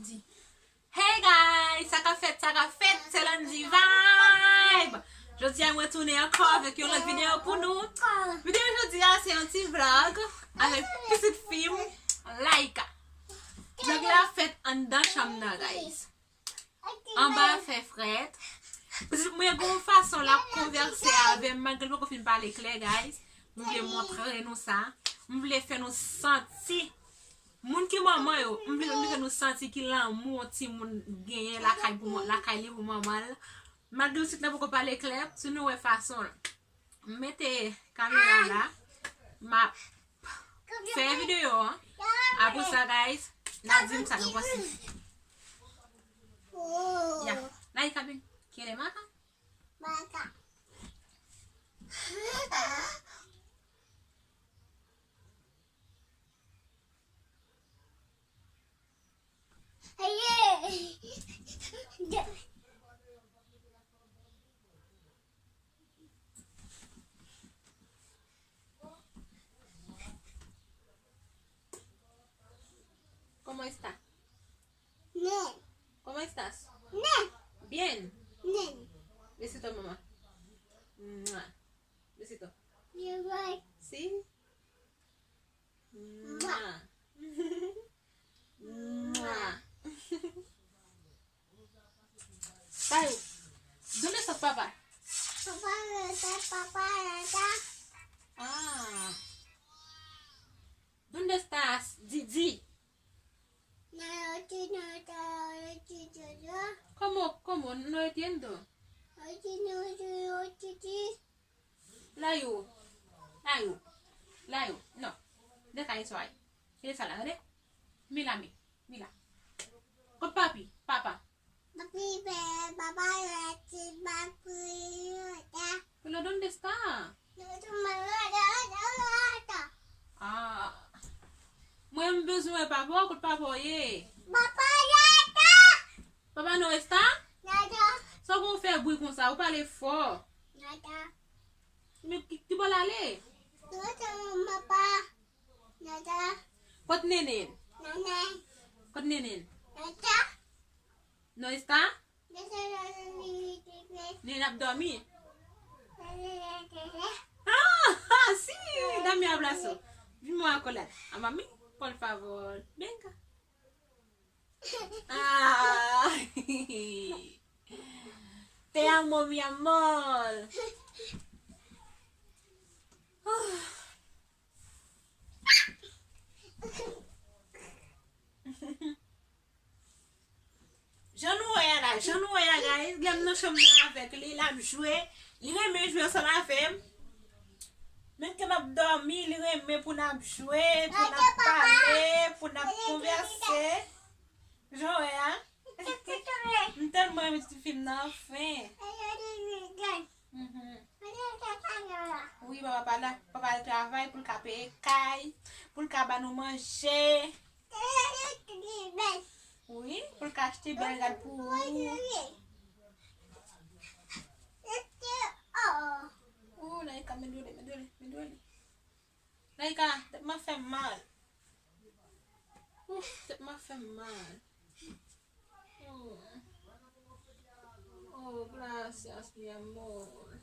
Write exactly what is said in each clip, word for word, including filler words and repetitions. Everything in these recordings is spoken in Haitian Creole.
Di, hey guys, sa k ap fèt, sa k ap fèt, se Landy Vibe. Jodi a, mwen retounen ankò avèk yon lòt videyo pou nou. Videyo jodi a, se yon ti vlog avèk pitit fi m, Laïka. Vlog la fèt anndan chanm nan, guys. Anba fè frèt. Pitit mwen gen yon fason l ap konvèse avè m, malgre l poko fin pale klè, guys. M vle montre nou sa. M vle fè nou santi. Moun ki manman yo, m vle, m vle fè nou santi ki lanmou yon timoun genyen lakay pou, lakay li pou manman l. Malgre pitit la poko pale klè, si nou wè fason l. M mete kamera la, m ap fè videyo an. Apre sa, guys, n a di m sa nou panse. Ya, Laïka, ven. Kele maka? Maka. ¿Cómo está? Bien. ¿Cómo estás? Bien. Bien. Bien. Besito, mamá. Mua. Besito. Igual. Sí. Mua. Mua. Tayo, ¿dónde está papá? Papá no está, papá no está. Ah. ¿Dónde está Didi? No lo tiene, no lo tiene. ¿Cómo, cómo? No entiendo. No tiene, no tiene. Layo. Layo. Layo. No. Deja eso ahí. Kile sa la, tande? Mira, mi. Mira. Kot papi? Papa. Papi, pe, papa, la, ti, papi, la. Pero ¿dónde está? No, tu mamá, la, la, la, la. Ah. Mwen, m bezwen wè papa w, kot papa w ye? Papa, la, la. Papa no está? La, la. Sa w konn fè bri konsa, ou pale fò. La, la. Men ki, ki bò l ale? Kot nenen? Kot nenen? No está? Nenen ap dòmi? Ah, ah, sí, dame abrazo. Vin mwen akolad. A mami, por favor, venga. Ah. Te amo, mi amor. Ah. Jan nou wè a la, jan nou wè a, guys, lè m nan chanm nan avèk li, l ap jwe. Li renmen jwe ansanm avè m. Menm ke m ap dòmi, li renmen pou n ap jwe, pou n ap pale, pou n ap konvèse. Jan w wè a? M tèlman renmen ti fi m nan, anfen. Mhm. Wi, papa pa la, papa al travay pou l ka peye kay, pou l ka ba nou manje. Wi, pou l ka achte bèl rad pou ou. Oh, Laïka, men dole, men dole, men dole. Laïka, tèt mwen fè m mal. Ouf, tèt mwen fè m mal. Oh. Oh, gracias, mi amor.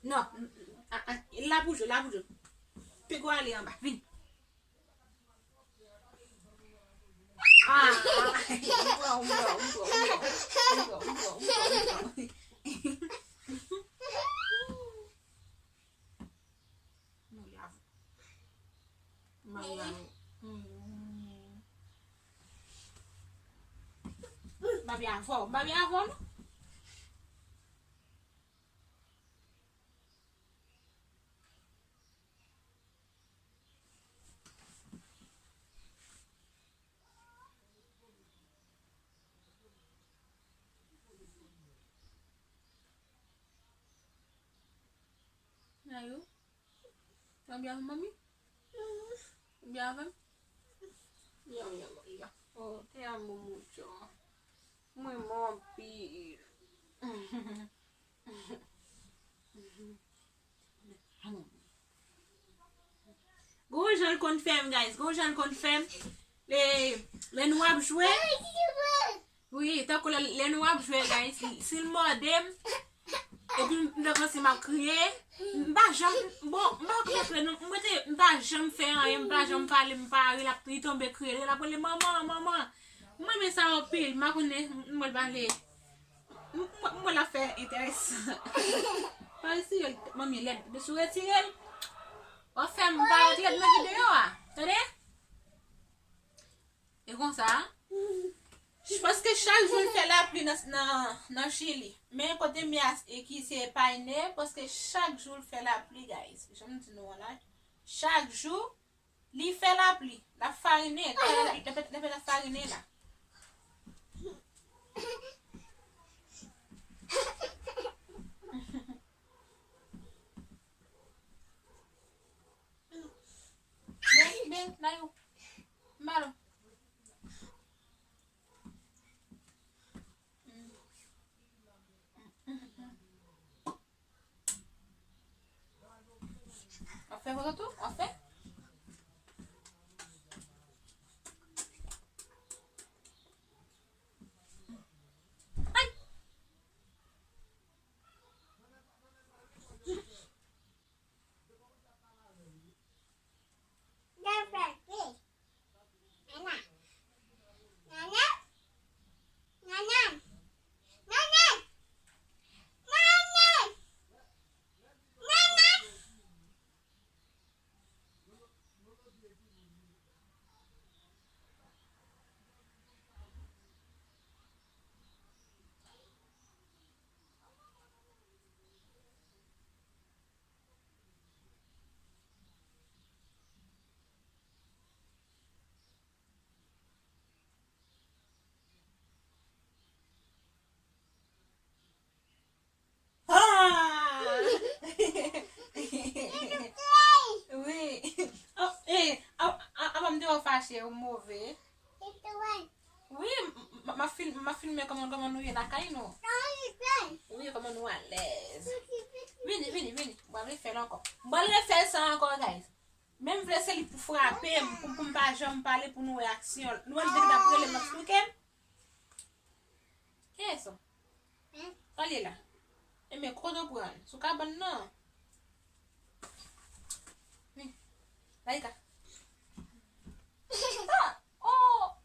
Non, ah, ah, la pou jwe, la pou jwe. Pego ale anba, vini. Ah, ah, ah. Mari avè w. Mari avè w. Hmm. Mari avè w. Mari avè w, non? Ayo. Tan byen avè mami? Byen avè m? Yo, yo, yo. Oh, te amo mucho. Mwen mò anpil. Anon. Gon jan l konn fè m, guys. Gon jan l konn fè m. Lè, lè nou ap jwe. Wi, tankou lè, lè nou ap jwe, guys. Si, si l mòde m, epi m te panse m ap kriye. M pa janm, bon, m pa konn ap kriye, non. Mwen te, m pa janm fè anyen, m pa janm pale, m pa ri, l ap, li tonbe kriye, l ap rele, "Manman, manman." Mwen renmen sa anpil, m pa konnen, m wè l pale. M, m, m wè l ap fè enteresan. Pa retire l, manmi lèd, depi w retire l, w ap fè m parèt lèd nan videyo a. Tande? E konsa, paske chak jou l fè lapli nan, nan, nan Chili. Men kote m ye a, e ki se Paine, paske chak jou l fè lapli, guys. Jan m di nou an la, chak jou, li fè lapli. L ap farinen. Depi, depi, depi l ap farinen la. Vin, vin, Nayou. Malo. W ap fè foto tou? W ap fè? Ay! Ah! Wi. Oh, eh, a, a, avan m te wè w fache, ou move. Wi, m, m, m ap fil-, m ap filme kòman, kòman nou ye lakay nou. Wi, kòman nou alèz. Vini, vini, vini. M pral refè l ankò. M pral refè sa ankò, guys. Menm vle se li pou frape m, pou, pou m pa janm pale, pou nou wè aksyon. Nou wè l te gentan ap rele m, ap souke m. Kiyès ou? Ann ale la. Enben, kote w pran? Sou kabann nan. Vin. Laika. Ah! Oh!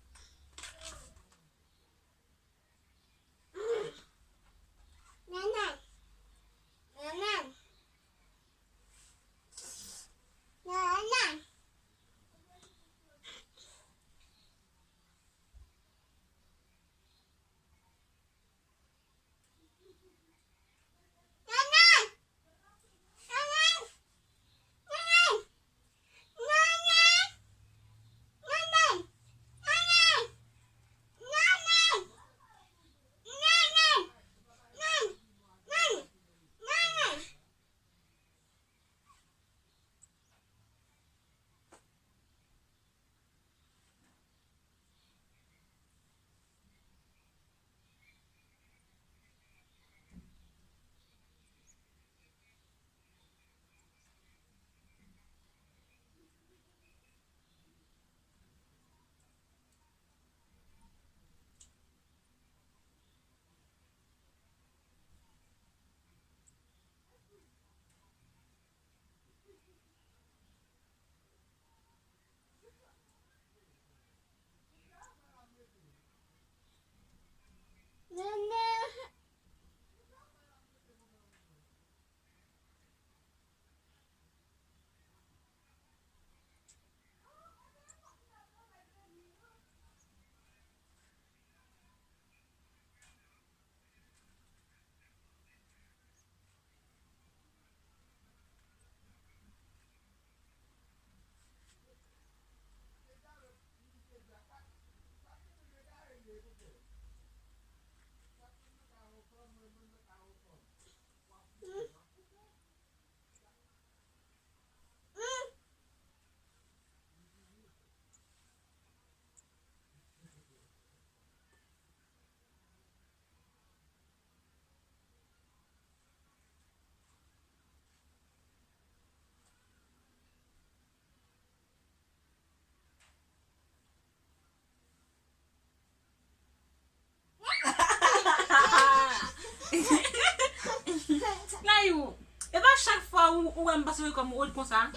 Ou, ou wè m pase kòm ou ret konsa?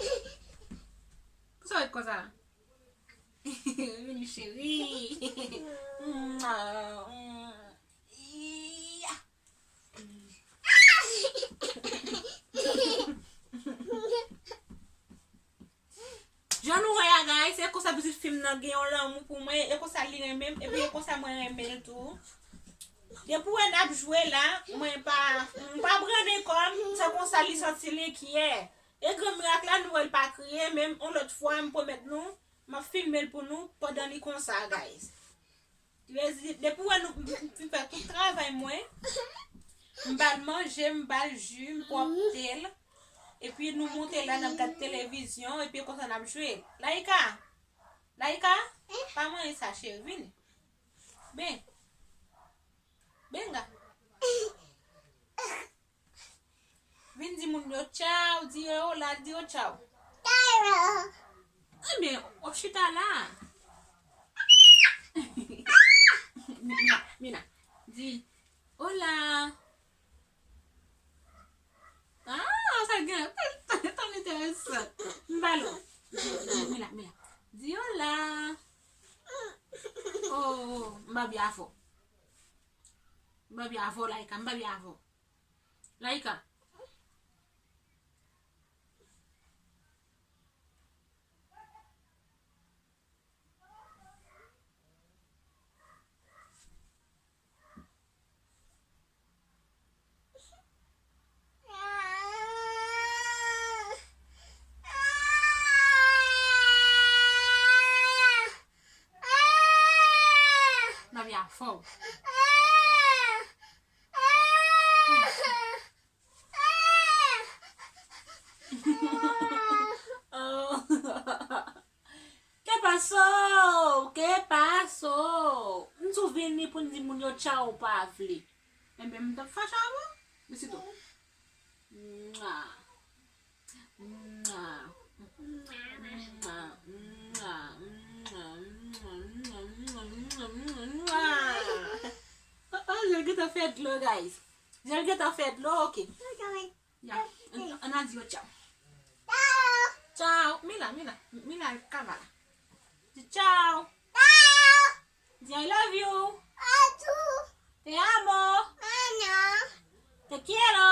Pou sa w ret konsa? Vini, cheri. Jan nou wè a, guys, e konsa pitit fi m nan gen yon lanmou pou mwen, e konsa li renmen m, epi e konsa mwen renmen l tou. Depi w wè n ap jwe la, mwen pa, m pa brande kò m, se konsa li santi l enkyè. E gran mirak la, nou wè l pa kriye, men yon lòt fwa, m pwomèt nou, m ap filme l pou nou pandan li konsa, guys. Depi w wè nou, m fin fè tout travay mwen, m ba l manje, m ba l ji, m pwòpte l. Epi nou monte la, n ap gad televizyon, epi konsa n ap jwe. Laika! Laika! Pa manyen sa, cheri, vini. Ben. Benga. Vin di moun yo tchaw, di yo hola, di yo tchaw. Ebyen, w ap chita la. Mina, Mina, di hola. Ah, sa gen tan enteresan. M ba l. Di, di, Mina, Mina. Di hola. Oh, oh, m pa byen avè w. M pa byen avè w, Laika, m pa byen avè w. Laika. N ap ya fò. Oh. Que pasó? Que pasó? M sou vini pou n di moun yo tchaw ou pa vle. Enben, m t ap fache avè w. Besito. Mwa. Mwa. Mwa. Oh, oh, je l gentan fè dlo, guys. Je l gentan fè dlo, ok. Ya, an, an a di yo tchaw. Tchaw. Mila, Mila, Mila kava la. Di tchaw. Di I love you. Te amo. Te quiero.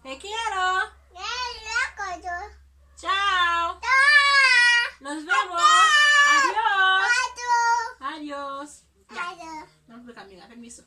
Te quiero. Tchaw. Nos vemos. Adios. Adios. Ya. Nan kamera, pèmiso.